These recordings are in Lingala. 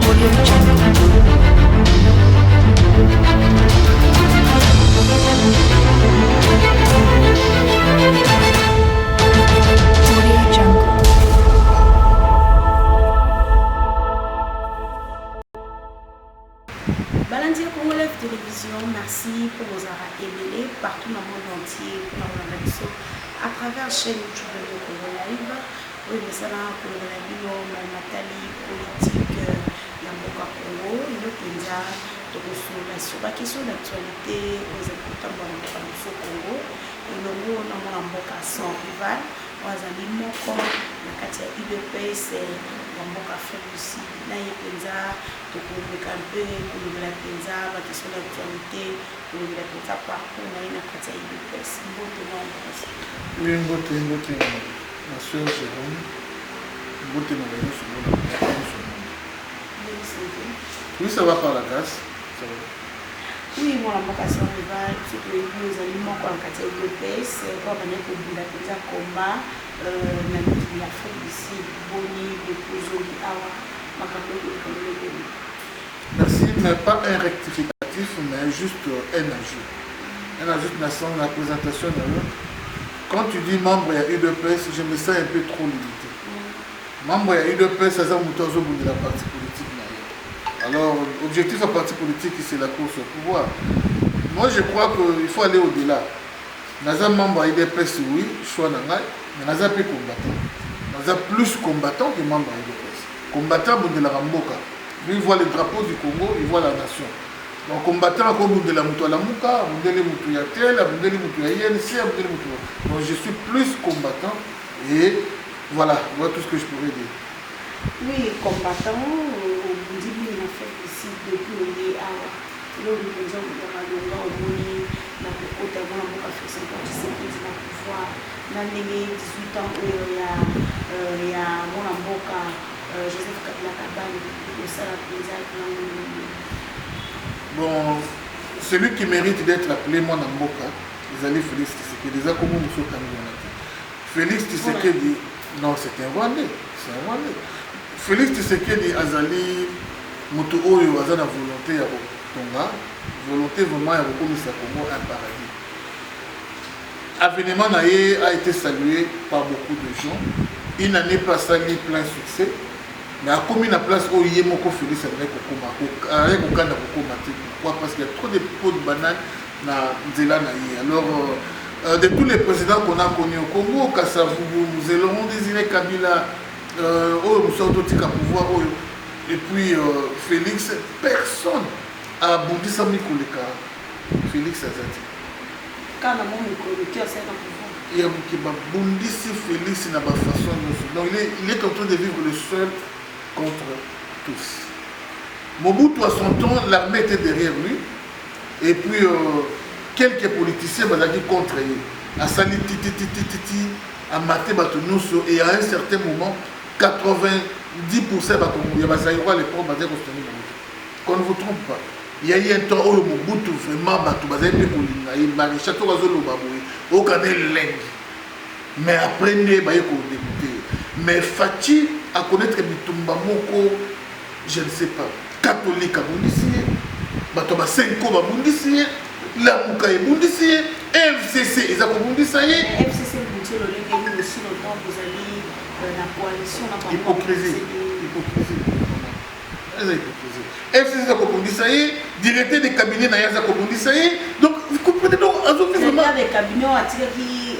Audio Jungle. Audio Jungle. Balandi ya Congo Live Télévision, merci pour kozala ebele partout na monde entier mpona kolanda biso à travers chaîne YouTube ya Congo Live oyo emesana kolobela bino matali politique ya mboka Congo. Lelo mpenza tokosolola sur baquestion d'actualité oyo ezali kotambola na mboka na biso Congo, elongo na mwana mboka Sans Rival oyo azali moko na kati ya UDPS ya mboka Afrique du Sud. Na ye mpenza tokomeka mpe kolobela mpenza baquestion d'actualité, kolobela mpenza parcours na ye na kati ya UDPS. Mbote, mwana mboka. Oui, mbote, mbote, ma soeur Jérôme. Mbote na nyonso mpona nyonso. Oui, ça va par la grâce. Ça va. Oui, mwana mboka Sans Rival, biso toyebi ozali moko na kati ya UDPS po abandaki kobunda mpenza combat na mikili ya Afrique du Sud. Boni depuis ozongi awa, makambo ekoleka ndenge? Merci, mais pas un rectificatif, mais juste un ajout. Un ajout na sens la présentation d'ailleurs. Quand tu dis membre ya UDPS, je me sens un peu trop limité. Membre ya UDPS, aza moto azobundela parti politique na ye. Alors, objectif ya parti politique, c'est la course au pouvoir. Moi, je crois qu'il faut aller au-delà. Naza membre ya UDPS, oui, choix na ngai, mais naza mpe combattant. Naza plus combattant que membre ya UDPS. Combattant abundelaka mboka. Lui, il voit le drapeau du Congo, il voit la nation. Donc combattant akobundela moto alamuka, abundeli moto ya tel, abundeli moto ya INC, abundeli moto. Donc je suis plus combattant et voilà, voilà tout ce que je pourrais dire. Oui, combattant, obundi mingi na Afrique du Sud depuis oye awa. Eloko mpenza ya malonga omoni na kokota mwana mboka Félix Antoine Tshisekedi na pouvoir, na ndenge 18 ans oyo ya mwana mboka Joseph Kabila Kabange kosala mpenza nango? Bon, celui qui mérite d'être appelé mwana mboka ezali Félix Tshisekedi. Eza kombo mosusu otangi wana te. Félix Tshisekedi, non, c'est un Rwandais, c'est un Rwandais. Félix Tshisekedi azali moto oyo aza na volonté ya kotonga, volonté vraiment ya kokomisa Congo un paradis. Avènement na ye a été salué par beaucoup de gens. Une année passée, plein succès, mais akomi na place oyo ye moko Félix alingaki kokoma, alingaki kokanda kokoma te. Pourquoi? Parce qu'il y a trop de peau de banane na nzela na ye. Alors de tous les présidents qu'on a connus au Congo, Kasavubu, Mzee Laurent Désiré Kabila, oyo mosusu totika pouvoir oyo, et puis Félix, personne abundisami koleka Félix aza te. Kaka mo mikolo te asalaka pouvoir. Ya moke babundisi Félix na bafaçon nyonso. Donc il est en train de vivre le seul contre tous. Mobutu, à son temps, l'armée était derrière lui et puis quelques politiciens bazalaki contre ye. Asali tititititi, amate bato nyonso et à un certain moment, 90% ya bazaïrois à l'époque bazali kosoutenir Mobutu. Qu'on ne vous trompe pas, il y a eu un temps oyo Mobutu vraiment bato bazali mpe kolinga ye, maréchal toko azoloba boye, okana elengi, mais après nde baye kodégoûter. Mais Fatshi akonaître bitumba moko, je ne sais pas. Catholique abundisi ye, bato ya basenko babundisi ye, Lamuka ebundisi ye, FCC eza kobundisa ye. FCC ebundisi lolenge nini aussi longtemps bozali na coalition na bango? Hypocrisie, hypocrisie, eza hypocrisie. FCC eza kobundisa ye, directeur de cabinet na ye aza kobundisa ye. Donc vous comprenez, donc azoki vraiment Directeur de cabinet oyo atikaki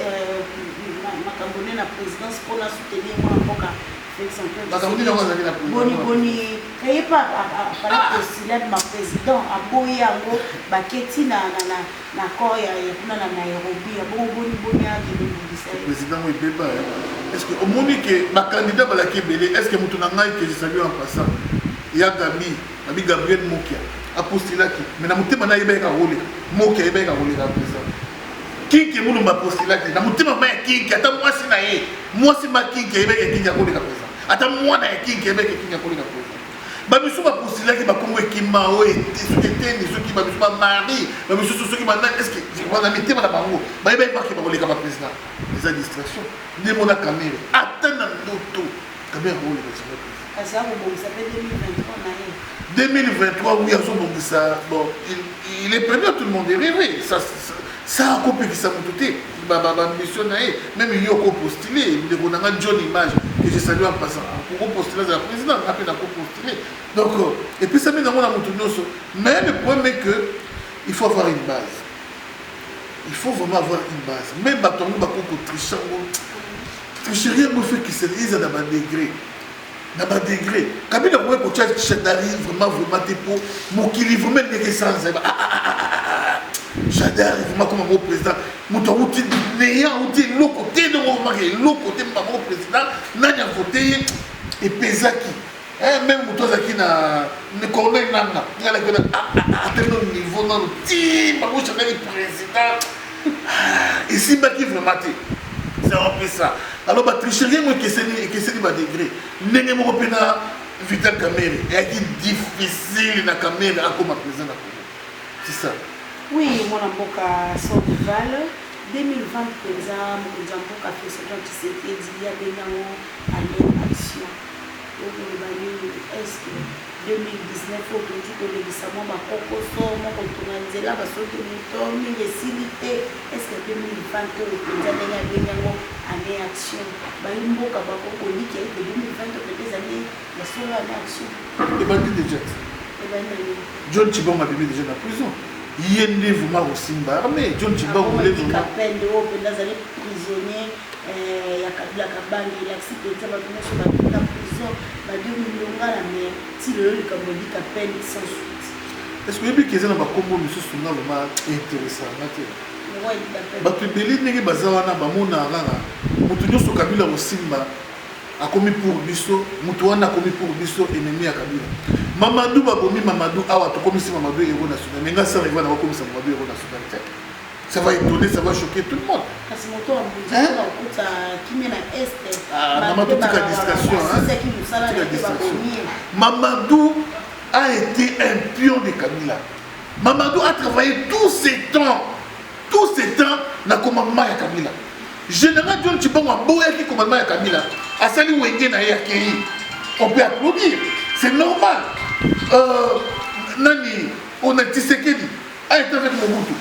makambo nde na présidence mpona soutenir mwana mboka Félix Antoine. Makambo nini yango azalaki na président? Boni boni ye mpe afala postulade ma président, aboyi yango, baketi na accord ya kuna na Nairobi ya bongo. Boni boni akende bundisa ye? Président oyo ebeba. Est ce que omoni ke bacandidat balaki ebele? Est ce que moto na ngai ke je salue en passant, ya Gabi, babi Gabriel Mokia, apostulaki, mais na motema na ayebaki koleka Mokia, ayebaki koleka président. Kinki Mulumba apostulaki, na motema ma ya Kinki, ata mwasi na ye, mwasi ma Kinki, ayebaki Kinki akoleka président, ata mwana ya Kinki ayebaki Kinki akoleka président. Bamisusu bapostulaki, bakongo ekima oyo, soki eteni, soki bamisusu bamari, bamisusu soki banani. Est ce que na mitema na bango bayebaki bake bakoleka baprésident? Eza distraction. Nde mona Kamerhe, ata na ndoto. Kamerhe akoleka jamais président. Kasi akobongisa mpe 2023 na ye. 2023, oui, azobongisa. Bon, il est premier, tout le monde est rêvé. Ça akopekisa moto te baambition na ye. Même yo okopostule, ndeko na nga John Image, que je salue en passant, okopostule azala président, nga mpe nakopostule. Donc epesami nango na moto nyonso. Mais le problème est que il faut avoir une base, il faut vraiment avoir une base. Même bato yango bakoki kotriche yango, tricherie yango efekisa eza na badegré, na badegré. Kabila koki kotia Shadari vraiment, vraiment te, po mokili vraiment ndenge esanza. Shadari vraiment koma mo président, moto awuti neya, awuti eloko te, ndongo omaka eloko te, bango président nani avote ye, epezaki. Même moto azalaki na Corneille Nanga, ngalaki atali no niveau nano ti bango Shadari président, esimbaki vraiment te. C'est un peu ça. Alors batricherie yango ekeseni, ekeseni badegré. Ndenge moko mpe na Vital Kamerhe, eyaki difficile na Kamerhe akoma président na Congo. C'est ça. Oui, mwana mboka Sandoval, 2020 mpenza, mokonzi ya mboka Félix Antoine Tshisekedi abengi yango année action. Okoloba nini? Est ce que 2019 oyo tondi kolekisa mwa bakokoso mwa kotonga nzela, basoki moto mingi esili te, est ce que 2020 oyo mpenza, ndenge abengi yango année action, bayi mboka bakokolika ete 2020 oyo mpenza ezali ya solo année action? Ebandi déjà. Ebandi na nini? John Tshibangu abimi déjà na prison, ye nde vraiment kosimba armée. John Tshibangu nde vraiment. Kapende oyo mpenza azali prisonnier ya Kabila Kabange, elakisi mpenza bato nyonso bakita prison badiomi longala, mais ti lelo likambo edi Kapende sans suite. Est ce que oyebi ke eza na bakombo misusu nga vraiment intéressant te? Moko edi Kapende. Bato ebele ndenge baza wana, bamonaka kaka moto nyonso Kabila kosimba akomi pour biso, moto wana akomi pour biso ennemi ya Kabila. Mamadou, babomi Mamadou awa, tokomisi Mamadou héros national. Mais nga sans rival nakokomisa Mamadou héros national te. Ça va étonner, ça va choquer tout le monde. Kasi moto ya mbunzi okuta kimia na Est. Ah, mama, totika distraction, hein. Basisaki mosala na Tika te, distraction. babomi ye. Mamadou a été un pion de Kabila. Mamadou a travaillé tous ces temps, tous ces temps na commandement ya Kabila. Général John Tshibangu aboyaki commandement ya Kabila, asali wenge na ye, akei. On peut applaudir, c'est normal. Nani on a, Tshisekedi a été avec Mobutu,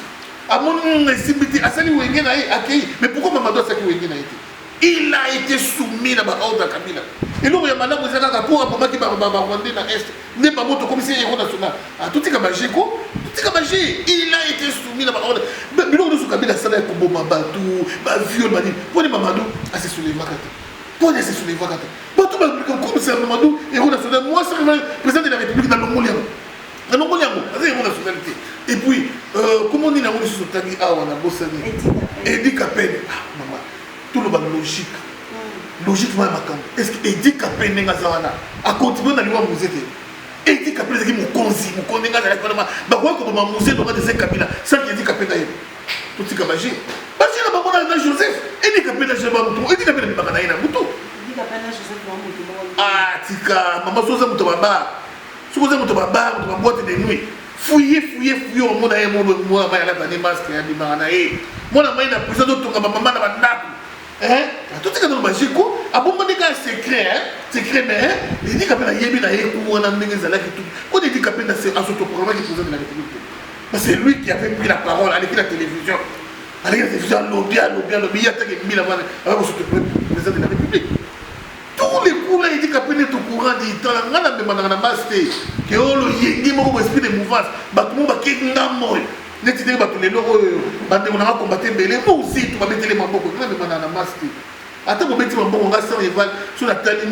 amoni esimbi te, asali wenge na ye, akei. Mais pourquoi Mamadou asali wenge na ye te? Il a été soumis na baordre ya Kabila. Eloko ya malamu eza kaka mpo abomaki barwandais na Est nde bango tokomisi héros national. Totika baje ko, totika baje. Il a été soumis na baordre. Biloko nyonso Kabila asala ya koboma bato, baviole, banini, mponi Mamadou ase soulevaka te? Mponi ase soulevaka te? Bato bakomisa Mamadou héros national. Moi, président de la République, nalongoli yango, nalongoli yango, aza héros national te. Et puis komo nini yango lisusu otangi awa, nabosani? Edi Kapene. Ah mama, toloba logique, logique ma ya makambo. Est ce que Edi Kapene, ndenge aza wana, akontinue na liwa Mzee te? Edi Kapene ezalaki mokonzi, mokonzi ndenge azalaki wana, bakoki koboma Mzee Laurent Désiré Kabila sans que Edi Kapene ayeba? Totika baje, baje na bango na Joseph. Edi Kapene na Joseph bamutu, Edi Kapene abimaka na ye na butu. Ah, tika mama. So oza moto babar, soki oza moto babar, moto baboîte de nuit, fouille, fouille, fouille, omona ye. Mwana mai alata ne masque, abimaka na ye. Mwana mai na prison, totonga bamama na bandako. Totika nano bajeko abombani kaka secret, secret. Mais Edi Kapende ayebi na ye ku wana ndenge ezalaki tu koni. Edi Kapende asotoprogramaki président de la République te. C'est lui qui avait pris la parole, aleki na télévision, aleki na télévision, alobi, alobi, alobi ye atake mbila wana aza kosotoprograme président de la République. Tous les coups là, Edi Kapende est au courant. Ditala nga na memanaka na base te ke oyo yengi moko bo esprit de mouvance, bato moko bake ngambo oyo neti ndenge bato lelo oyo bandeko nanga kombate ebele mozitu babetele maboko. Nga memanaka na base te. Ata bobeti maboko, nga sans rival, so natali,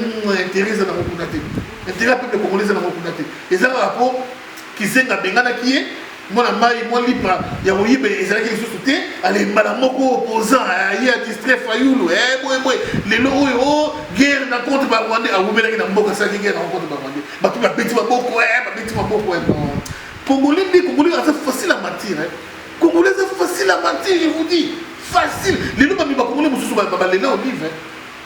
intérêt eza nango kuna te. Intérêt ya peuple congolais eza nango kuna te. Eza kaka po Kizenga abenganaki ye, mwana mai, mwa lipa ya koyiba ezalaki lisusu te. Ale mbala moko opposant ye adistrait Fayulu boye boye. Lelo oyo o guerre na contre barwandais, awumelaki na mboka, asalaki guerre na contre barwandais, bato babeti maboko, babeti maboko. Non, Congolais nde, Congolais aza facile à mentir. Congolais aza facile à mentir, je vous dis, facile. Lelo bami bacongolais mosusu balela Olive.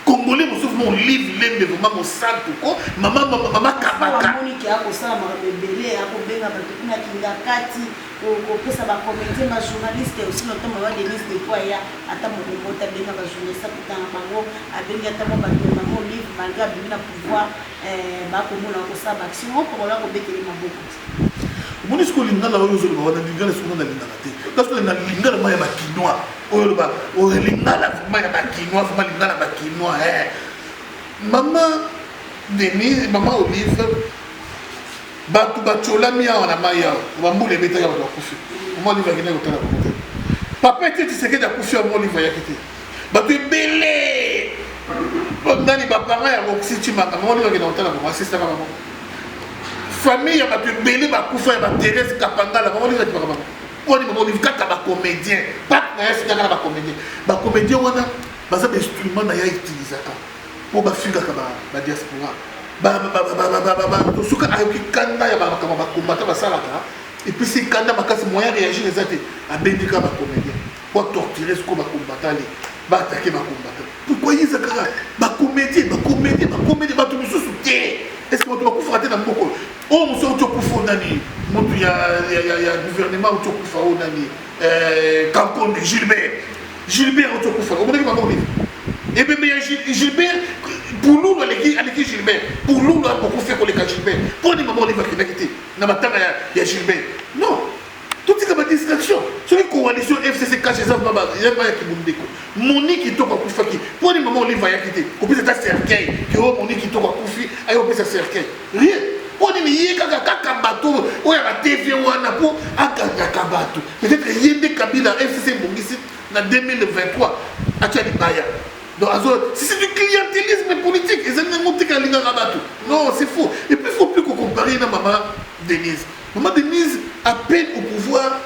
Congolais mosusu mo Olive Lembe vraiment mosantu ko mama, mama kabaka. Amoniki akosala makambo ebele, akobenga bato kuna kinga kati. Kopesa ba comedien, ba journaliste aussi, notamment ba Denise Depo aya ata moko te abenga ba journaliste akutana na bango, abengi ata mwa bato ya mama Olive malgré abimi na pouvoir, bakomona kosala ba action okokola kobetele maboko te. Omoni sikoyo lingala oyo ozoloba wana, lingala sikoyo nalingaka te. Kasi na lingala ma ya bakinois oyo oloba oyo, lingala vraiment ya bakinois, vraiment lingala bakinois. Mama Denise, mama Olive, bato batiolami awa na mai awa, bambula ebetaki, bato bakufi, mama Olive akendaki kotala bango te. Papa Ete Tshisekedi akufi, mama Olive ayaki te. Bato ebele nani, baparent ya Roxy Chimanga, mama Olive akenda kotala bango, asistaka bango. Famille ya bato ebele bakufa, ya baTherese Kapangala, mama Olive akipaka bango. Poni mama Olive kaka bacomédien pacte na ye asinyaka na bacomédien? Bacomédien wana baza bainstrument na ye autilisaka mpo bafingaka badiaspora. Soki ayoki kanda ya makambo bakombata basalaka, epesi kanda makasi, moyen réagir eza te, abendi kaka bacomédien po atorture sikoyo bakombata, ale baattaquer bakombata. Pourquoi yeza kaka bacomédien, bacomédien, bacomédien, bato mosusu te? Est ce que bato bakufaka te na mboka oyo? Mosu auti okufa, oyo nani, motu ya gouvernement auti okufa, oyo nani, Kankonde Gilbert. Gilbert auti okufa, omonaki bango nini? Ebembe ya Gilbert Pululu aleki Gilbert Pululu akokufi koleka Gilbert. Mpo nini mama Olive akendaki te na matanga ya Gilbert? Non, totika badistraction. Soki coalition FCC CACH eza ya kibundeko, Moni Kitoko akufaki, mpo nini mama Olive ayaki te kopesa ata cercueil ke oyo Moni Kitoko akufi, aye kopesa cercueil? Rien. Mpo nini ye kaka bato oyo ya baTV wana mpo aganyaka bato? Peut-être ye nde Kabila FCC ebongisi na 2023 atia libaya. Donc azo, si c'est du clientélisme politique, ezali nango tika alingaka bato. Non, c'est faux. Et puis faut plus kocomparer na mama Denise. Mama Denise, à peine au pouvoir,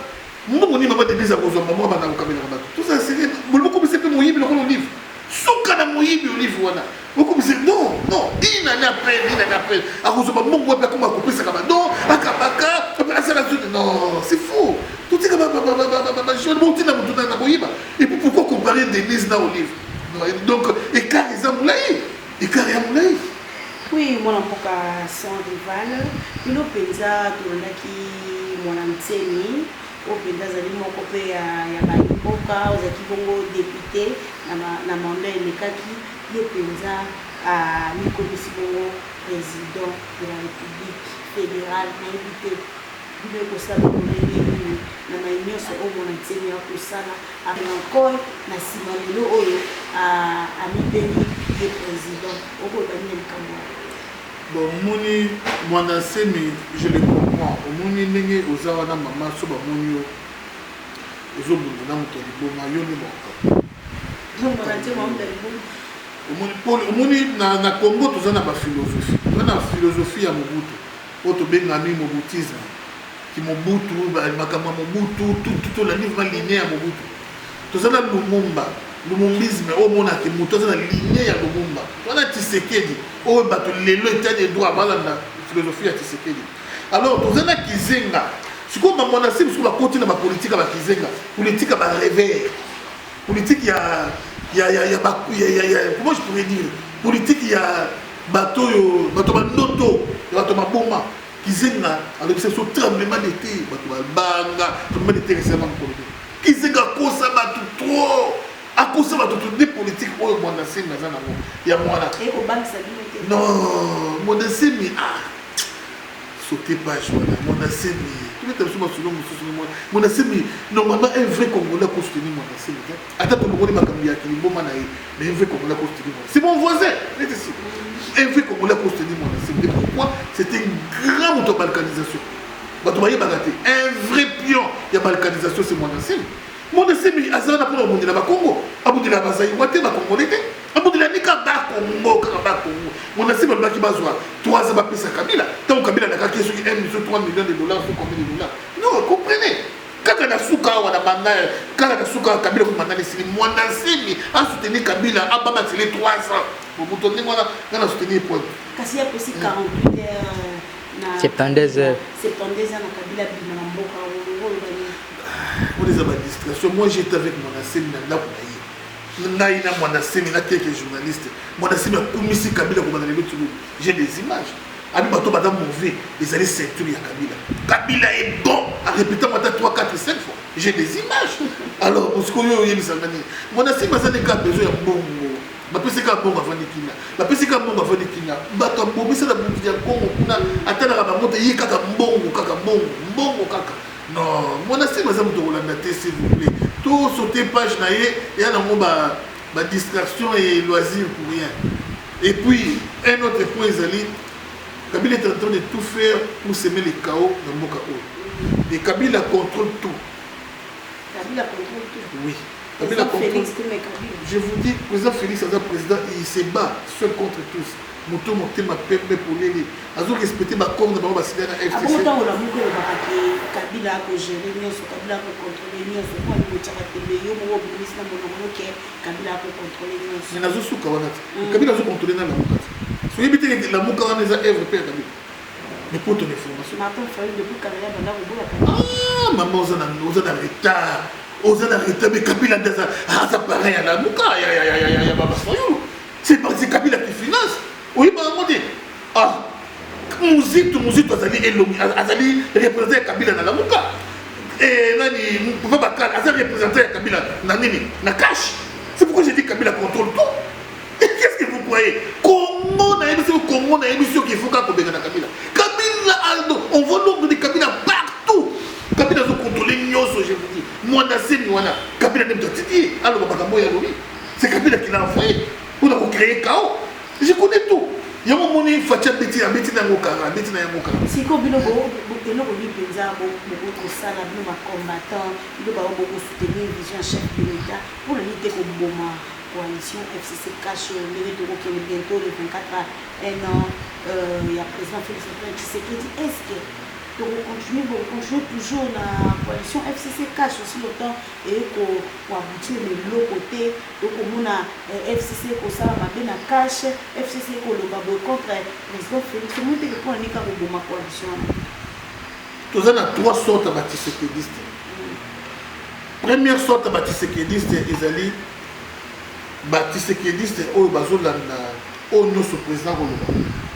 mbongo nini mama Denise akozwa? Mama banda kokabelaka bato, tout ça c'est bokomisa mpe moyibi lokola Olive, suka na moyibi Olive wana okomisa. Non, non, une année à peine, une année à peine, akozwa bambongo wapi akoma kopesaka ba? Non, akabaka, asala zuti. Non, c'est faux. Totika bajeune botinda motu na koyiba. Et puis pourquoi comparer Denise na Olive? Donc écart eza molai, écart ya molai. Oui, mwana mboka Sans Rival, bino mpenza tolandaki Mwana Ntsemi oyo mpenza azali moko mpe ya bayimboka, ozalaki bongo député na mandat elekaki. Ye mpenza amikomisi bongo président de la République fédérale. Nayebi te bino ekosala lolenge nini na mai nyonso oyo Mwana Ntsemi akosala encore na nsima. Lelo oyo amibengi ye président, okoloba nini likambo wana? Bon, omoni, Mwana Nsemi, je le comprends. Omoni ndenge oza wana, mama, so bamoni yo ozobunda na moto ya liboma, yo nde baoka. Mwana Ntsemi amuta liboma? Omoni, omoni na Congo toza na baphilosophie. Toza na philosophie ya Mobutu oyo tobengami mobutisme, kimobutu, makambo ya Mobutu, tolandi vraiment lignée ya Mobutu. Toza na Lumumba, lumumbisme, oyo omonaki moto aza na lignée ya Lumumba. Toza na Tshisekedi oyo bato lelo état de droit balanda philosophie ya Tshisekedi. Alors toza na Kizenga. Sikoyo bamwana Nsemi sikoyo bakoti na bapolitike ya bakizenga, politique ya barêveur, politique ya, comment je pourrais dire, politique ya bato oyo, bato bandoto ya bato maboma. Kizenga alobisa biso tremblement de terre, bato babanga tremblement de terre esalama mokolo te. Kizenga akosa bato trop, akosa bato to nde politique oyo Mwana Nsemi aza nango ya mwana. Ekobangisa bino te? Non, Mwana Nsemi, ah, sauter page wana. Mwana Nsemi, tobeta biso masolo mosusu. Mwana Nsemi, normalement un vrai Congolais akosoutenir Mwana Nsemi te, ata tolongoli makambo ya kiliboma na ye, mais un vrai Congolais akosoutenir Mwana. C'est mon voisin neti si un vrai Congolais akosoutenir Mwana Nsemi. Pourquoi? C'était un grand moto ya balkanisation, bato bayebaka te. Un vrai pion ya balkanisation, c'est Mwana Nsemi. Mwana Nsemi aza wana mpona kobundela Bakongo, abundela Bazaïrois te, Bakongolais te, abundela nika Bakongo, kaka Bakongo. Mwana Nsemi alobaki bazwa 3 ans, bapesa Kabila. Ntango Kabila alakaki soki 1 million, 3 millions de dollars, so combien de dollars. Non, comprenez, kaka na suka awa na banda, kaka na suka Kabila ko manda esili, Mwana Nsemi asoutenir Kabila, ababatile 3 ans. Moto ndenge wana nga na soutenir point. Kasi apesi 48 heures na 72 heures. 72 heures na Kabila bima na mboka oyo bani. Wana eza badistraction. Moi, j'étais avec Mwana Nsemi na ndako na ye, ngai na Mwana Nsemi na quelques journalistes. Mwana Nsemi akumisi Kabila kobanda lelo ti lobi. J'ai des images. Abi bato baza mauvais, ezali ceinture ya Kabila. Kabila est bon. Arépété moi 3, 4, 5 fois. J'ai des images. Alors, sikoyo oyebisanga nini? Muanda Nsemi aza nde kaka besoin ya mbongo. Bapesi kaka mbongo, avandi kimia. Bapesi kaka mbongo, avandi kimia. Bato abomisa na butu ya Kongo kuna, atalaka bango te, ye kaka mbongo, kaka mbongo, mbongo kaka. Non, Muanda Nsemi aza moto kolanda te, s'il vous plaît. To sauter page na ye, ya nango ba ba distraction et loisir pour rien. Et puis, un autre point ezali, Kabila est en train de tout faire pour semer le chaos dans mboka oyo. Et Kabila contrôle tout. Kabila contrôle tout. Oui. Kabila contrôle. Félix te, mais Kabila. Je vous dis, président Félix aza président, il se bat seul contre tous. Moto motema pembe polele. Azo respecter ba accord na bango basila na Abongo FCC. ntango Lamuka olobaka ke Kabila akogérer nyonso, Kabila akocontrôler nyonso, mpo ani botiaka tembe? Yo moko obimisi na monoko ke Kabila akocontrôler nyonso. Mais nazosuka wana te. Kabila azocontrôler na Lamuka te. Soyebi te ke Lamuka wana eza œuvre mpe ya Kabila. Mais pour ton information. Martin Fayulu, depuis Kabila banda koboya Kabila. Ah, mama, oza na retard. Oza na retard, mais Kabila nde aza parrain ya Lamuka, ya baba Fayulu. C'est parce que Kabila qui finance. Oyeba yango te. Ah, Muzito, Muzito azali elongi, azali représentant ya Kabila na Lamuka. Eh, nani, papa Bakala aza représentant ya Kabila na nini, na cash. C'est pourquoi j'ai dit Kabila contrôle tout. Et qu'est-ce que vous croyez? Congo nayebi soki Congo nayebi soki il faut kaka kobenga na Kabila. Kabila aldo, on voit l'ombre de Kabila partout. Kabila azocontrôler nyonso, je vous dis. Muanda Nsemi wana, Kabila nde moto atindi aloba makambo oyo alobi. C'est Kabila qui l'a envoyé mpona kocréer chaos. Je connais tout. Yango moni Fatshi abeti, abeti na yango kaka, abeti na yango kaka. Sikoyo bino eloko nini mpenza bokoki kosala, bino bacombattant, bino bao bokosoutenir vision ya chef de l'État, mpona nini te koboma coalition FCC CACH oyo, ndenge tokokende bientôt le 24 un an ya président Félix Antoine Tshisekedi? Est ce que tokocontinue, bokocontinue toujours na coalition FCC CACH aussi longtemps eye koaboutir na eloko te? Tokomona FCC kosala mabe na CACH, FCC koloba boye contre président Félix. Omoni teke mpona nini kaka koboma coalition wana? Toza na trois sortes ya batshisekediste. Première sorte ya batshisekediste ezali batshisekediste oyo bazolanda oyo nyonso président koloba.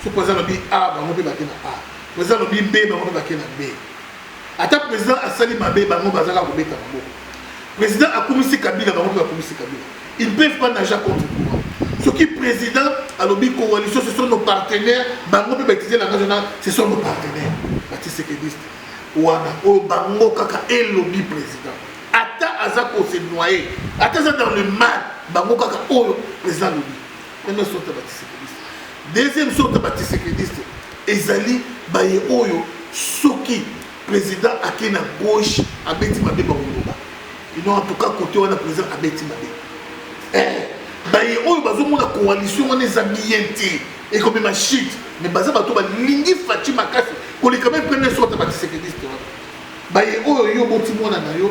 So président alobi A, bango mpe bake na A. Président alobi B, bango mpe bake na B. Ata président asali mabe, bango bazaka kobeta maboko. Président akumisi Kabila, bango mpe bakumisi Kabila. Ils ne peuvent pas nager contre courant. Soki président alobi coalition, ce sont nos partenaires, bango mpe bautiliser langage wana, ce sont nos partenaires. Batshisekediste wana oyo bango kaka elobi président, ata aza kose noyer, ata aza dans le mal, bango kaka oyo président alobi. Première sorte ya batshisekediste. Deuxième sorte ya batshisekediste ezali baye oyo soki président ake na gauche, abeti mabe, bakoloba ino en tout cas côté wana président abeti mabe. Baye oyo bazomona coalition wana eza bien te, ekomema shit, mais baza bato balingi Fatshi makasi koleka même première sorte ya batshisekediste wana. Baye oyo yo boti mwana na yo,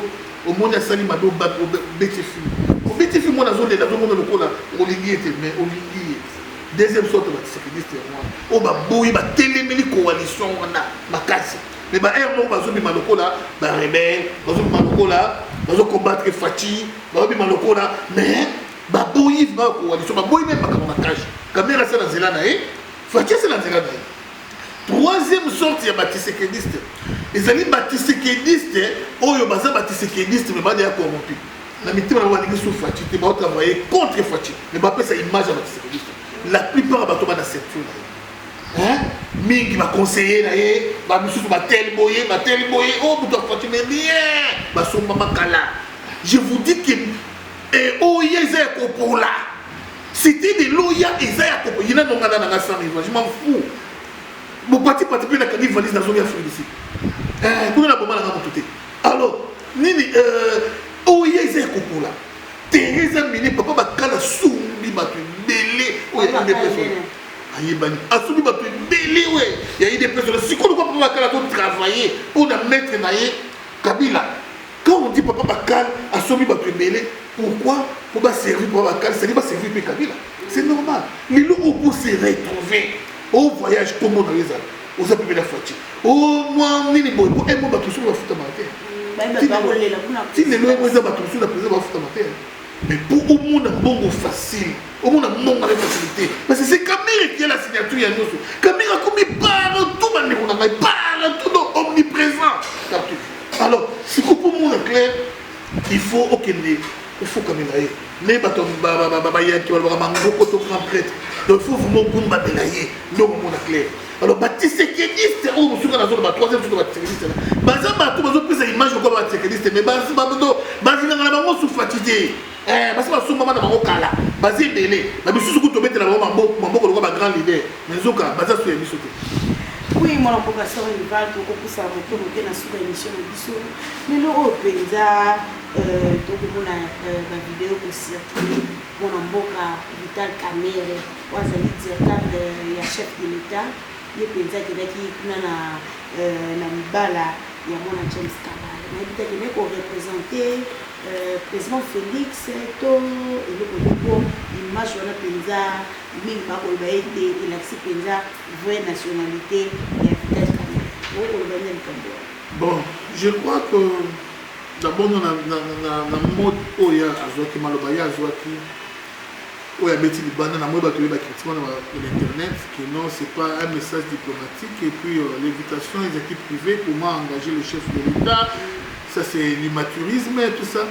omoni asali mabe, obeti film, obeti film, mwana azolela, azomona lokola olingi ye te, mais olingi ye. Deuxième sorte ya batshisekediste yango wana oyo baboyi, batelemeli coalition wana makasi, mais baare moko bazobima lokola barebelles, bazobima lokola bazocombattre Fatshi, bazobima lokola, mais baboyi ba coalition, baboyi même makambo makasi. Kamerhe asala nzela na ye, Fatshi asala nzela na ye. Troisième sorte ya batshisekediste ezali batshisekediste oyo baza batshisekediste mais badeya corrompu na mitema na bango. Balingi su Fatshi te, baotravailler contre Fatshi, mais bapesa image ya batshisekediste. La plupart ya bato bana ceinture na ye, mingi baconseiller na ye, bamisusu bateli boye, bateli boye, oyo moto aFatshi, mais rien, basomba makala. Je vous dis que oyo eza ya kopola, cité de l'oya eza ya kopola. Yina nongana nanga sans rival, je m'en fous. Bopati pati mpe nakangi valise, nazongi Afrique du Sud. Kuna na boma nanga moto te. Alors nini oyo eza ya kopola, terrain eza mine. Papa Bakala asumbi bato ebele oyo ya UDPS, ayebani, asumbi bato ebele oyo ya UDPS. Sikoyo lokwa papa Bakala azotravailler mpona maître na ye Kabila. Quand on dit papa Bakala asombi bato ebele, pourquoi? Po baservir papa Bakala, c'est-à-dire baservir mpe Kabila, c'est normal. Lelo oyo po se retrouver au voyage, kombo na yo ezala oza pembe na Fatshi, o mwa nini boye, po emo bato mosusu bafutamaka te. Ti lelo emo eza bato mosusu na président bafutama te, mais po omona mbongo facile, omona mbongo avec facilité, parce que c'est Kamerhe qui a la signature ya nyonso. Kamerhe akomi partout, bandeko na ngai, partout, donc omniprésent partout. Il faut okende ofukamela ye nde bato bayanki balobaka mangoko to grand prêtre. Donc il faut vraiment ogumbamela ye nde okomona clair. Alors batisekediste oyo mosuka nazoloba, troisième suka, batisekediste baza bato bazopesa image lokola batisekediste, mais bazinganga na bango sufati te. Basi basumbama na bango kala, baza ebele na bisusu kutu tobetela bango maboko lokola bagrand leader, mais nzoka baza so ya biso te. Oui, mwana mboka Soro Rival, tokopusa moke moke na suka émission na biso. Lelo oyo mpenza tokomona bavideo kocircule, mwana mboka Vital Kamerhe oyo azali directeur ya chef de l'État, ye mpenza akendaki kuna na libala ya mwana James Kabale. Nayebi te, akendaki koreprésente président Félix to eloko moko. Image wana mpenza mingi bakoloba ete elakisi mpenza vraie nationalité ya Vital Kamerhe. Okoloba nini likambo wana? Bon, je crois que d'abord na mode oyo azwaki maloba, ye azwaki oyo abeti libanda na moi, bato oyo bacritique wana na l'internet que non, c'est pas un message diplomatique et puis l'invitation ezalaki privée, comment engager le chef de l'État, ça c'est l'immaturisme et tout ça.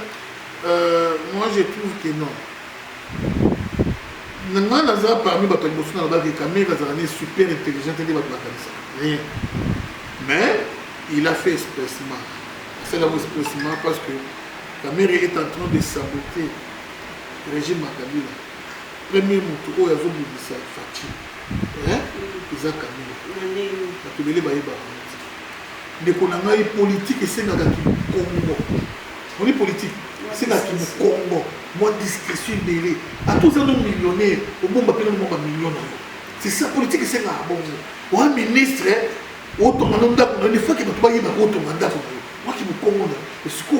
Moi je trouve que non. Nga naza parmi bato ya liboso na lobaki Kamerhe azalaka ne super intelligent te nde bato bakanisaka, rien, mais il a fait expressement, asali yango expressement parce que Kamerhe est en train de saboter régime ya Kabila. Premier motu oyo azobundisa Fatshi eza Kamerhe. Bato ebele bayebaka ngo te. Ndeko na ngai, politike esengaka kikongo. Moni, politike esengaka kikongo, mwa discrétion ebele. Ata oza no millionnaire, obomba mpe nano mwa bamillion na yo. C'est ça politique esengaka bongo. Oa ministre, otonga no ndako na yo, nefaki bato bayebaka otonga ndako na yo, mwaki mokongo na yo esiko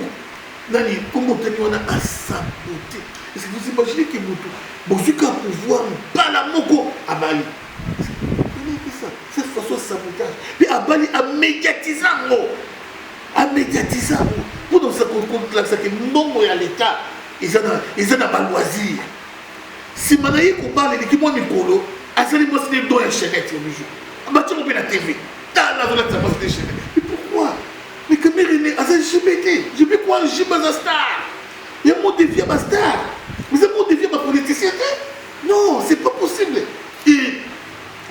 nani nkombo otani wana asabote. Est-ce que vous imaginez que motu bozwi ka pouvoir, mbala moko abali ça? Cette façon sabotage mpe abali, amédiatise yango, amédiatise yango mpo kolakisaka mbongo ya l'État eza na baloisir. Nsima na ye kobala, eleki mwa mikolo, asali mwasi ne don ya chaînette ya bijou, batiango mpe na TV. Tala, azolatisa mwasi ne chaînette. Mais pourquoi? Mais Kamerhe aza JB te. JB quoi? JB aza star ya mode de vie ya bastar, eza mode de vie ya bapoliticien te. Non, c'est pas possible. Et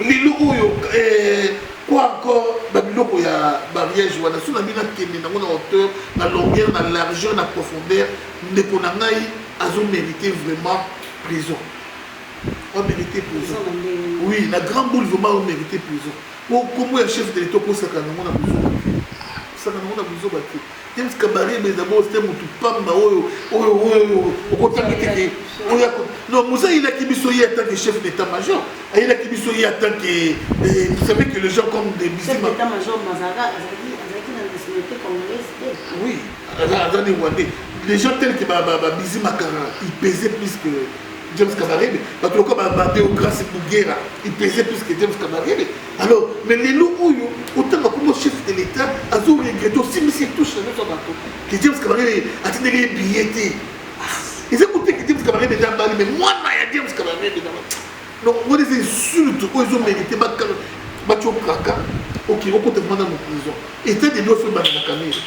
lelo oyo, quoi encore, babiloko ya mariage wana, so na bino akende nango na hauteur, na longueur, na largeur, na profondeur. Ndeko na ngai azomérite vraiment prison, omérite prison. Oui, na grand boule, vraiment omérite prison. Po kombo ya chef de l'État okosaka nango na buzoba te, osaka nango na buzoba te. James Kabarebe d'abord, c'était motu pamba oyo oyo oyo okotangi te ke oyo. Non, Moussa ayelaki biso ye en tant que chef d'état major, ayelaki biso ye en tant que vous savez que les gens comme des Chef d'état major mazaka azalaki na nationalité congolaise te. Oui, aza ne Rwandais. Les gens tels que Babizi Makara, il pesait plus que James Kabarebe. Bato lokola Badéogrâce Bugera, il pesait plus que James Kabarebe. Alors, mais lelo oyo otanga kombo chef de l'État, azo regrette, osimbisi touche na nyonso ya bato ke James Kabarebe atindeli ye billet te. Eza kote ke James Kabarebe eza bali, mais mwana ya James Kabarebe, donc wana eza insulte oyo ezomérite batia okaka ok, okota vraiment na prison. État de droit fo ebanda na Kamerhe.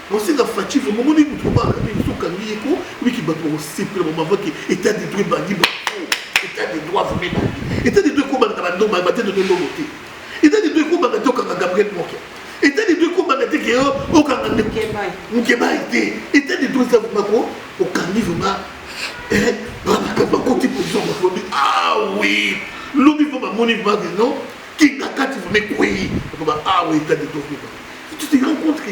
Naosenga Fatshi vraiment, omoni motu kobaka Kamerhe, so okangi ye ko wiki, bato bakosepela bamavaki. État de droit ebandi, état de droit vraiment ebandi. État de droit ekobanda na bandomba bate de ndongo te. État de droit ekobanda te okanga Gabriel Mokia. État de droit ekobanda te ke okanga Mukebai te. État de droit eza vraiment ko okangi vraiment bakoti prison, bato ah oui, lobi fo bamoni vraiment ke non, kinga kati vraiment ekwei, ba ah oui, état de droit vraiment. Tu te rends compte que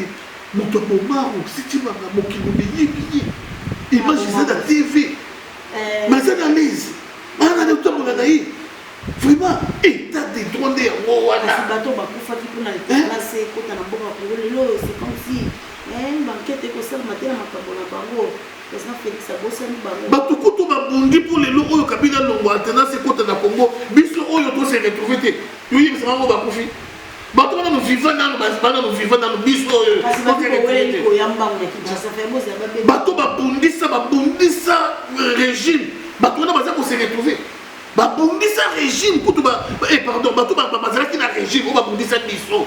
moto ya bomaro sitimanga mokili miyebi ye, image eza na TV, mais aza na lise ana na otambola na ye. Vraiment, état de droit nde yango wana. Kasi bato bakufaki mpona alternance ekota na mboka Kongo, lelo c'est comme si bankete ekosalama te na makambo na bango. Président Félix abosani bango. Bato kutu babundi mpo lelo oyo Kabila longo, alternance ekota na Congo, biso oyo tose retrouve te. Yoyebisa bango bakufi, bato wana no vivant nano, bana no vivant nano, biso oyo. Kasi baweleli koya mbango na Kinshasa, bozala babe. Bato babundisa, babundisa régime, bato wana baza kose retrouve. Babundisa régime kutu, pardon, bato bazalaki na régime oyo babundisa biso,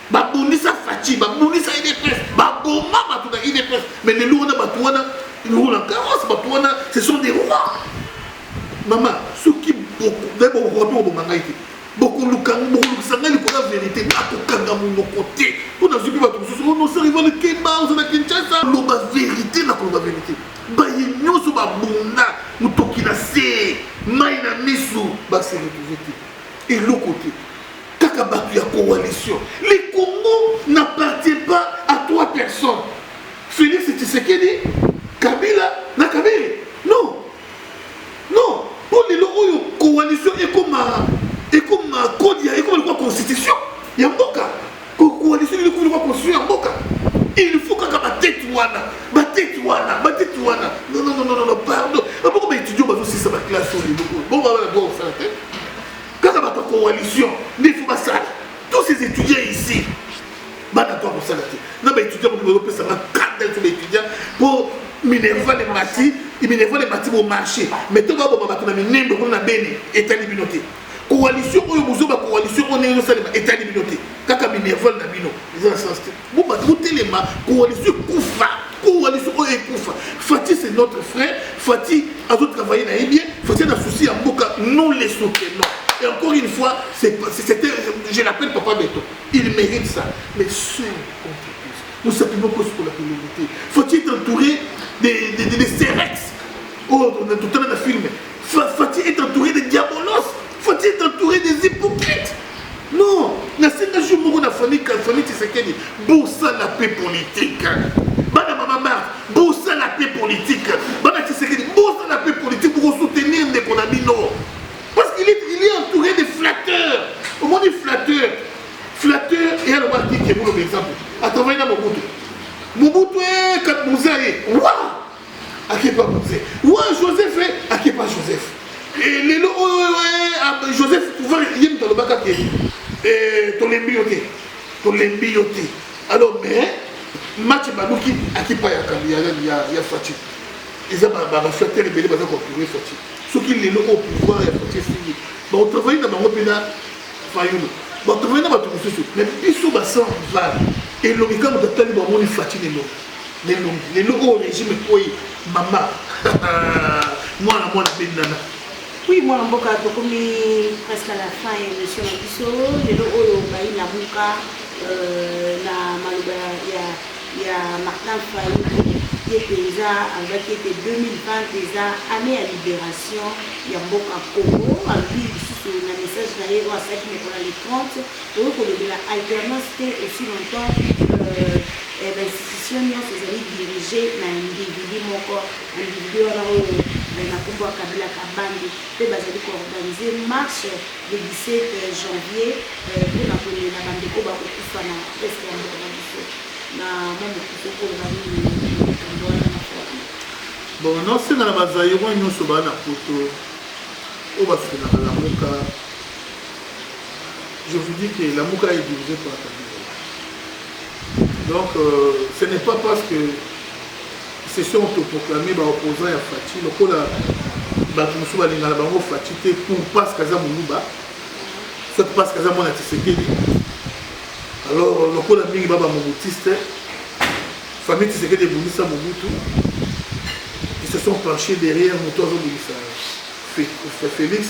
babundisa Fatshi, babundisa UDPS, baboma bato na UDPS, mais lelo wana bato wana Il roule en carrosse. Bato wana, ce sont des rois. Mama, soki bokoka mpe koboma ngai te, bokoluka bokolukisa ngai likolo ya vérité, nakokanga monoko te. Mpo nazwi mpe bato mosusu onosariva lekemba oza na Kinshasa, loba vérité, nakoloba vérité. Baye nyonso babunda motoki na se, mai na misu, base retrouve te, eloko te, kaka bato ya coalition. Le Congo n'appartient pas à trois personnes: Félix Tshisekedi, Kabila na Kabili. Non, non. Mpo lelo oyo coalition ekoma code ya ekoma lokwa constitution ya mboka. Coalition ekoma lokwa constitution ya mboka. Il faut kaka batete wana, batete wana, batete wana. Non, non, non, non, non, pardon. Boko baétudiant bazosisa baclasse oyo lelo oyo, bongo bana droit kosala te. Kaka bato ya coalition nde il faut basala. Tous ces étudiants ici, bana droit kosala te. Na baétudiant moto bazopesanga kanda, biso baétudiant, mpo minerval emati, minerval emati, bomarché. Mais to baboma bato na Minembwe kuna na Beni, etali bino te. Coalition oyo bozoba, coalition oyo ndenge ezosalema, etali bino te. Kaka minerval na bino eza na sens te. Bo bato botelema, coalition ekufa, coalition oyo ekufa. Fatshi, c'est notre frère. Fatshi azotravaille na ye bien. Fatshi na souci ya mboka, nous les soutenons. Et encore une fois, c'était, je l'appelle Papa Beto, il mérite ça. Mais seul contre tous, nous sapons pour la communauté. Fatshi est entouré des Cerex. Oh, on a tout le temps film. Fatshi est entouré de diabolos. Fatshi est entouré des hypocrites. Non, nasenga jour moko na famille Tshisekedi, bosala paix politique. Bana mama Marthe, bosala paix politique. Bana Tshisekedi, bosala paix politique pour soutenir ndeko na bino. Parce qu'il est entouré de flatteurs. Omoni flatteur, flatteur eya loba kike. Moloba exemple, atravaille na Mobutu. Mobutu e Mzee ye wa akepa Mzee wa Joseph e akepa Joseph. Lelo oyo Joseph pouvoir, ye moto alobaka ke tolembi yo te, tolembi yo te. Alors, mais match baluki akipa ya Fatshi. Eza baflatteur ebele baza koentourer Fatshi. Soki lelo oyo pouvoir ya Fatshi esingi, bakotravaille na bango mpena Fayulu, batravaille na bato mosusu. Mais biso basan val elongi kaka moto atali, bamoni Fatshi lelo nelongi. Lelo oyo régime ekwei, mama mwana mwana bendana. Oui, mwana mboka, tokomi presque à la fin ya émission na biso. Lelo oyo bayi Lamuka, na maloba ya Martin Fayulu, ye mpenza alobaki ete 2020 eza année ya libération ya mboka Congo. Alobi lisusu na message na ye oyo asalaki mokolo le 30, tokoki kolobela alternance te aussi longtemps bainstitution nyonso ezali dirige na individu moko, individu wana oyo na nkombo ya Kabila Kabambi. Mpe bazali koorganiser marche le 17 janvier mpona kolela bandeko bakokufa na est ya mboka na biso. Na mwa mokusu, okoloba nini likambo wana na forme? Bon, naosenga na bazaïrois nyonso baa na poto oyo basoutenaka Lamuka, je vous dis que Lamuka est dirigé par Kabila. Donc ce n'est pas parce que se sont autoproclamés baopposant ya Fatshi, lokola bato mosusu balingana bango Fatshi te pour parce que aza moluba, soit parce que aza mwana Tshisekedi. Alors lokola mingi ba bamobutiste, famille Tshisekedi ebundisa Mobutu, ils se sont penchés derrière moto azobundisa Félix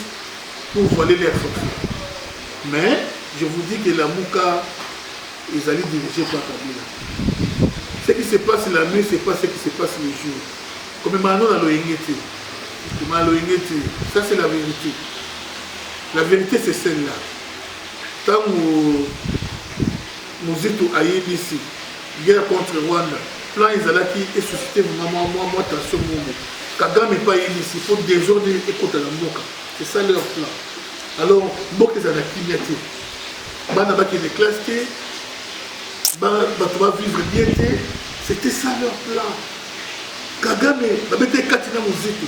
pour voler leur fonction. Mais je vous dis que Lamuka ezali dirigé par Kabila. Ce qui se passe la nuit, c'est pas ce qui se passe le jour. Comme maintenant na loyenge te, comme loyenge te. Ça, c'est la vérité. La vérité, c'est celle-là. Ntango Muzito ayebisi guerre contre Rwanda, plan ezalaki esuscité vraiment mwa tension momo. Kagame epa ayebisi faut désordre ekota na mboka. C'est ça leur plan. Alors mboka ezala na kimia te, bana bakende classe te, bato bavivre bien te. C'était ça leur plan. Kagame babeti kati na Muzito,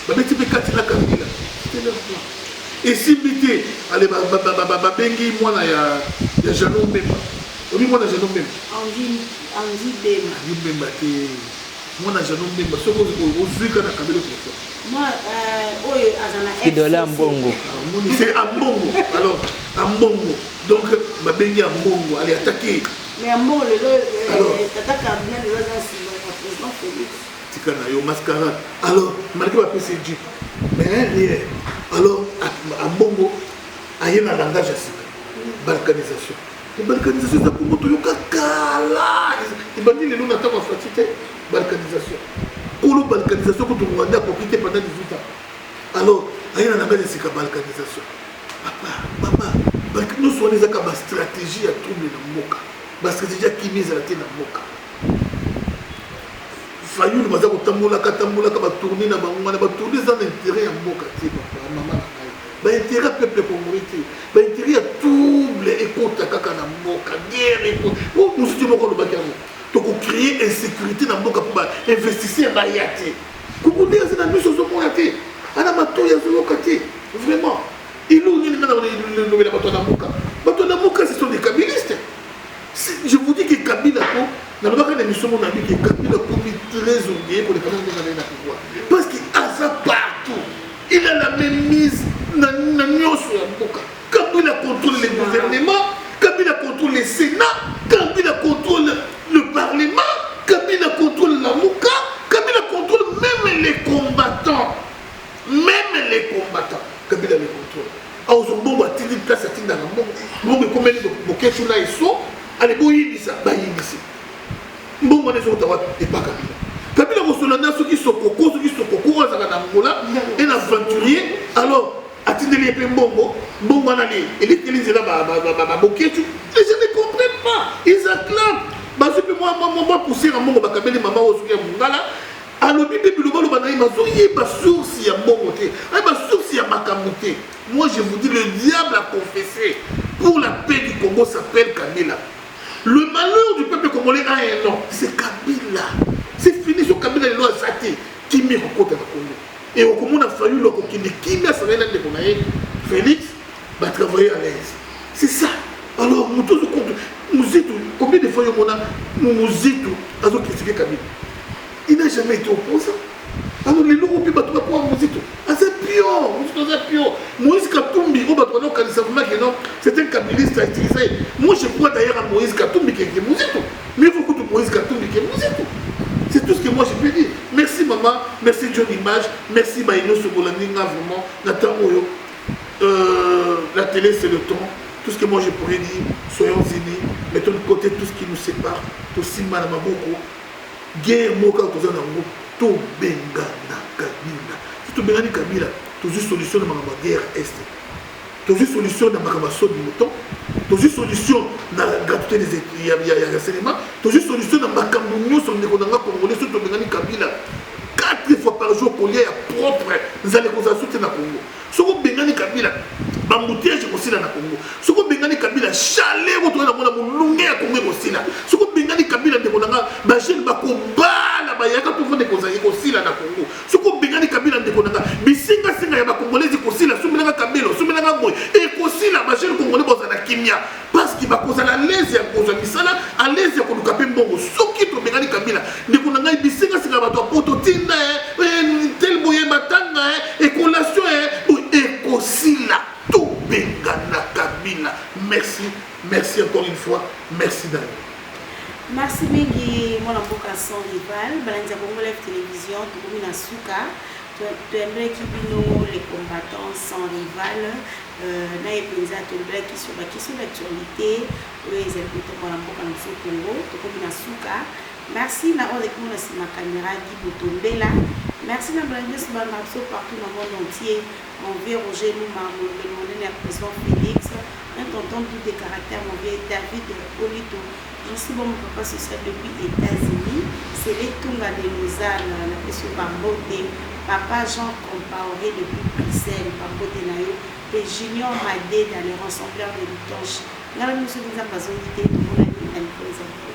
babeti mpe kati na Kabila. C'était leur plan. Esimbi te. Ale babengi mwana ya Jeannot Mbemba. Obi mwana Jeannot Mbemba? Andy Bemba. Yo Mbemba te, mwana Jeannot Mbemba. Soki ozwi kaka na Kabila, okofa. Oyo aza na Fridolin Ambongo. C'est Ambongo. Alors Ambongo, donc babengi Ambongo, ale attaqué. Mais Ambongo lelo, tata cardinal lelo aza nsima ya président Félix. esika na yo mascarade. Alors malgré bapesi jeep mais rien. Alors ambongo aye na langage ya sika, balkanisation. Balkanisation eza kombo toyoka kala, ebandi lelo na ntango ya Fatshi te. Balkanisation, kolo balkanisation kutu Rwanda akoki te pendant 18 ans. Alors aye na langage ya sika, balkanisation. Papa, mama, nyonso wana ezaka bastratégie ya trouble na mboka, bastratégie ya kimia ezala te na mboka. Fayulu baza kotambolaka tambolaka, batourne na bango wana, batourne eza na intérêt ya mboka te. Papa, mama na ngai, baintérêt ya peuple congolais te, baintérêt ya trouble ekota kaka na mboka, guerre. O mosusu moko alobaki yango, tokocréer insécurité na mboka mpo bainvestisseur baya te. Congolais aza na miso ozomona te, ana matoi azoyoka te. Vraiment, ilo nini nga lobela bato ya Lamuka? Bato ya Lamuka, ce sont des kabilistes. Je vous dis que Kabila, ko nalobaka na émission mo nabi ke Kabila komi très orgueilleux koleka na ndenge na pouvoir, parce que aza partout, il a la même mise na nyonso ya mboka. Kabila contrôle le gouvernement, Kabila contrôle le Sénat, Kabila contrôle le Parlement, Kabila contrôle Lamuka, Kabila contrôle même les combattants. Même les combattants, Kabila les contrôle. Azwa mbongo, atindi place atindaka mbongo, mbongo ekomeli Boketshu na eso ale boyibisa, bayibisi mbongo wana ezokota wapi? Epa Kabila. Kabila kosola na soki Sokoko, soki Sokoko oyo azalaka na Angola, un aventurier. Alors atindeli ye mpe mbongo, mbongo wana le elekeli nzela baBoketshu. Les gens ne comprennent pas, ils acclament. Bazwi mpe mwa poussière ya mbongo, bakabeli mama oyo soki ya mongala, alobi mpe bilobaloba na ye, bazoyeba source ya mbongo te, ayeba source ya makambo te. Moi, je vous dis, le diable a confessé pour la paix du Congo s'appelle Kabila. Le malheur du peuple congolais a un nom, c'est Kabila. C'est fini. So Kabila lelo aza te, kimia ekokota na Congo e okomona Fayulu akokende kimia, asangani na ndeko na ye Félix, batravailler à l'aise. C'est ça. Alors moto ozokonte Muzitu, combien de fois yomona Muzitu azocritiquer Kabila? Il n'a jamais été opposant. Alors lelo oyo mpe bato bakowa Muzitu aza pion, Muzitu aza pion. Moïse Katumbi oyo bato banaokanisa vraiment que non, c'est un kabiliste à utiliser, moi je crois d'ailleurs à Moïse Katumbi que Muzitu. Mieux vaut kutu Moïse Katumbi que Muzitu. C'est tout ce que moi je peux dire. Merci maman, merci John Image, merci baye nyonso bolandi nga vraiment na ntango oyo. La télé, c'est le temps. Tout ce que moi je pourrais dire, soyons unis, mettons de côté tout ce qui nous sépare, tosimba na maboko. Guerre moko kaka toza nango, tobengana Kabila. Si tobengani Kabila, tozwi solution na makambo ya guerre Est, tozwi solution na makambo ya saut de mouton, tozwi solution na gratuité ya renseignement, tozwi solution na makambo nyonso. Ndeko na nga congolais, soki tobengani Kabila, quatre fois par jour kolia ya propre, nzala ekozala so te na Congo. Soki obengani Kabila, baembouteillage ekosila na Congo. Soki obengani Kabila, chaleur oyo toza nango na molunge ya Congo ekosila. Soki obengani Kabila, ndeko na nga, bajeune bakobala, bayaka tovanda, ekosila na Congo. Soki obengani Kabila, ndeko na nga, bisengasenga ya bacongolais ekosila, sombelanga kabelo, sombelanga boye, ekosila. Bajeune congolais bazala na kimia parce que bakozala à l'aise ya kozwa misala, à l'aise ya koluka mpe mbongo. Soki tobengani Kabila, ndeko na ngai, bisengasenga bato ya poto tinda tel boye, matanga, écolation ekosila. Tobengana Kabila. Merci, merci encore une fois, merci Dani. Merci mingi, mwana mboka sans rival. Balandi ya Congo Live Télévision, tokomi na suka. Toyambelaki bino les combattants sans rival na ye mpenza. Tolobelaki sur baquestion d'actualité oyo ezali kotambola na mboka na biso Congo. Tokomi na suka. Merci na oyo azalaki mona nsima caméra, Gi Botombela. Merci na balandi nyonso balanda biso partout na monde entier. Mon vieux Roger Luma, molobeli monene ya président Félix, un tonton tout de caractère, mon vieux David Olito, je suis bon papa social depuis États-Unis, c'est Tunga de Lausanne, napesi yo bambote. Papa Jean Compaoré depuis Bruxelles, bambote na yo. Mpe Junior Madeda, le rassembleur de litonche. Ngai na biso, Nzambe azongi te, tomonani na mikolo ezali.